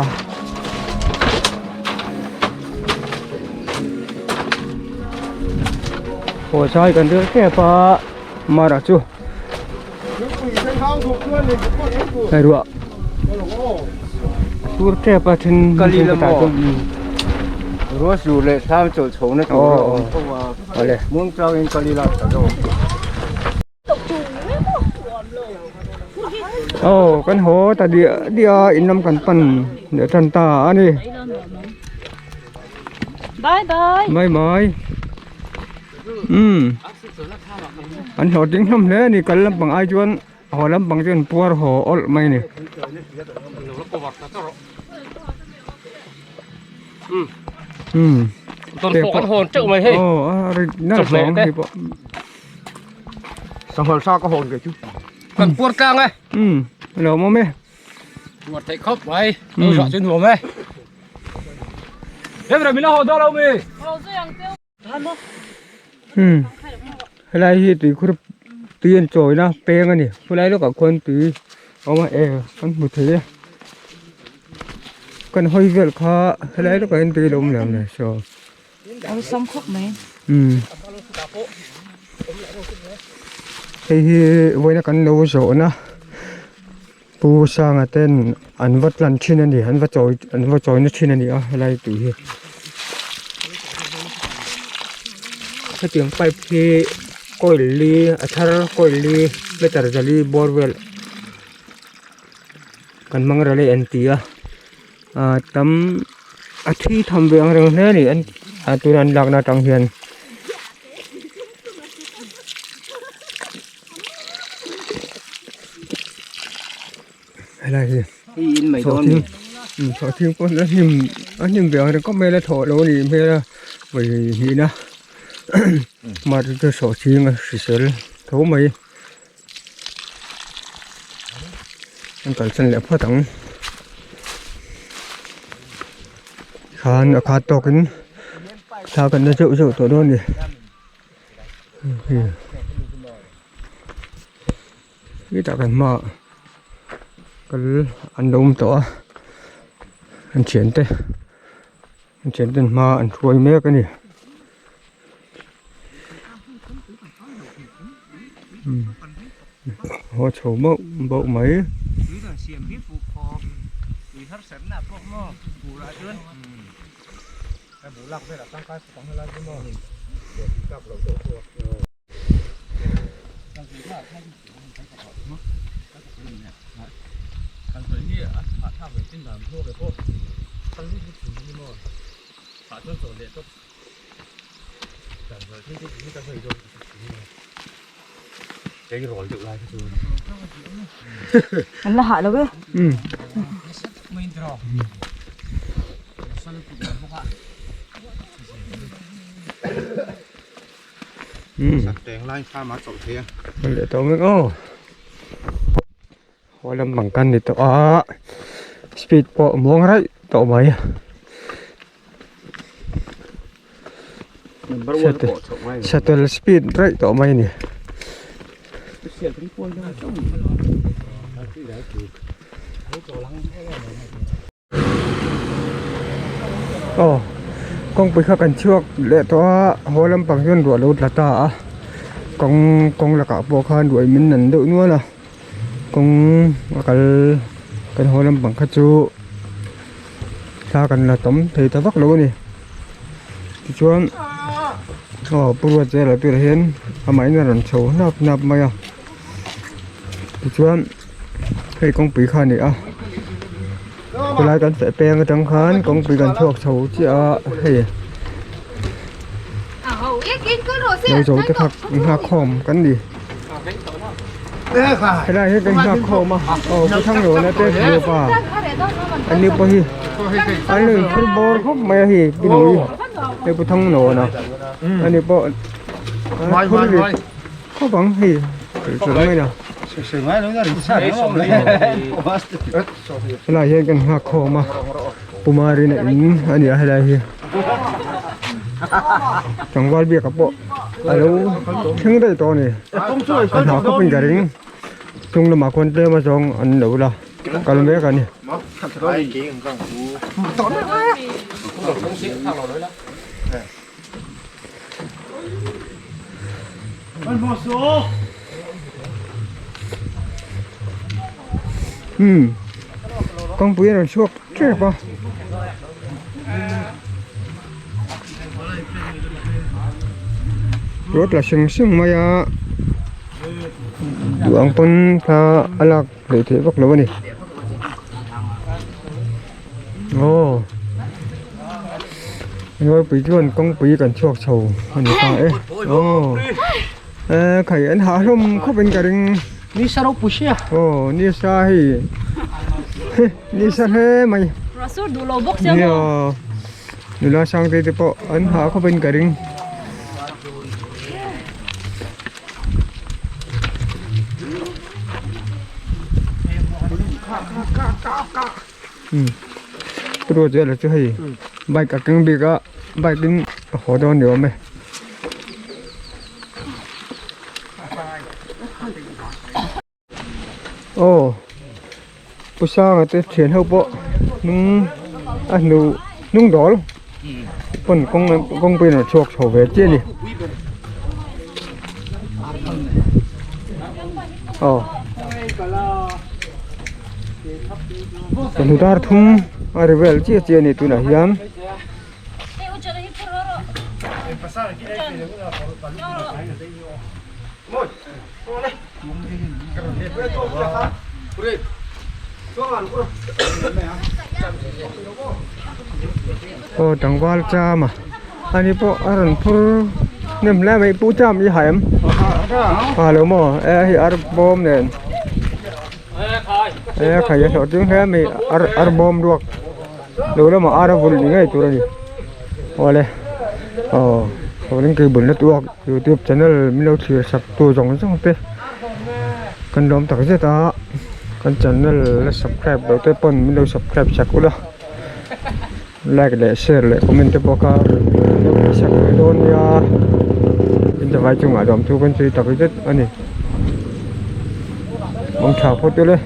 S1: Haw zai kan rel tep a mara chu hei ruah tur tep a then ka ta chu
S6: ruah sur leh thlam chawlh chho na tur a awm tho a
S1: awle
S6: muangchang in kal ila tha zawk.
S1: Aw kan haw ta diah diah a in lam kan pan leh tan ta a ni.
S4: Bye bye.
S1: Bye bye. Umm an hlawhtling hlawm hle a ni kal lampang ai chuan haw lampang chuan puar haw awlh mai a ni. Umm.
S2: Dawnfawh kan hawn teuh mai hei.
S1: Aw a ri nalh hlawm hei pawh.
S6: Sanghal sa ka hawn ve chu.
S2: Kan puar tlang e.
S1: Umm a lo awm e.
S2: Puar theih khawp mai. Lo zawh chu nuam e. Hemre min la haw dawn lo mi.
S1: Umm helai hi tuikhur tui an chawina peng a ni khulai lawkah khuan tui a awm a e kan hmu thei e kan hawi vel kha helai lawkah hian tui a lo awm leh ang le saw.
S4: Awlsam khawp mai.
S1: Umm. Hei hi vawiina kan lo zawhna Pu Sanga ten an va tlan thin a ni an va chawi an va chawina thin a ni a helai tui hi. Hetiang pipe hi coil li a thar coil li meter zali bawr vel kan hmang rel a en ti a. Ah tam a thi tham ve ang reng hle a ni an ah tuna an lakna atang hian helai hi sawhthing umm sawhthing pawh a hnim a hnim ve ang reng khawp mai a la thawh loh a nih hmel a vawi hnihna mahse chu sawhthing a hrisel tho mai. An kalsan leh phawt ang khan a khat tawkin thla kan la zeuh zeuh tawh dawn a ni hetah kan hmaah kal an lo awm tawh a an thiante an thianten hma an hruai mek a ni. Haw chho bauh bauh mai.
S4: An la hah lo e.
S1: Leh tawh mek aw. Haw lam bang kan ni tawh a speed pawh muang raih tawh mai shuttle speed raih tawh mai a ni. Aw kawngpui kha kan chhuak leh tawh a haw lampang chuan ruah lo tla ta a kawng kawng lakah pawh khan ruah in min nan deuh nual a kawng a kal kan haw lampang kha chu thla kan la tam thei ta vak lo a ni tichuan aw pu ruat zela turah hian amahin a rawn chho hnap hnap mai a tichuan. Hei kawngpui kha a ni a khawlai kan feh peng atang khan kawngpui kan chhuak chho chiah a hei lo zo te kha nghak khawm kan ni helai hi kan nghak khawm a aw pu Thanglawna te nupa an ni pawh hi an lo inphur bawr khawp mai a hei pi Nui. Hei pu thang nawn a ani pawh khawp ang hei tih mai a helai hian kan nghak khawm a Pumarina in a ni a helai hi tlangval biaka pawh a lo thleng daih tawh a ni a hna khawp in ka ring hnung lamah khuan tlem a zawng an lo la kal mek a ni. Umm kawngpui a rawn chhuak tep a road la seng seng mai a duh ang pawn thla a lak hleih theih vak lo a ni aw Ropui chuan kawngpui kan chhuak chho a ni ta e aw e khai an hah hlawm khawp in ka ring
S2: Nisa ropui sia
S1: aw nisa hei nisa hle mai
S4: Ruah sur duh lo bawk sia maw
S1: nula sang te te pawh an hah khawp in ka ring. Turu chu chu hei bike a keng bik a bike in a haw dawn ni awm e. Aw Pu Sanga te thian ho pawh hnung a hnu hnung dawl pawn kawng kawngpui an rawn chhuak chho ve chiah a ni. Aw chawhnu dar thum a ri vel chiah chiah a ni tunah hian. Aw tlangval cham a ani pawh a rawn phur hnem hle mai pu cham i haih em ha lo maw e hei ar bawm nen e khai a hlawh tlung hle mai ar ar bawm ruak lo lamah ar a vulh ni ngei tur a ni awle aw Sawleng keibul na tuak youtube channel min lo thlir sak tu zawng zawng te kan lawm tak zet a kan channel la subscribe loh te pawn min lo subscribe sak ula. Like leh share leh comment te pawh kha lo tih sak ve dawn nia in vai chungah lawm thu kan sawi tak zet a ni. Mangtha phawt ule.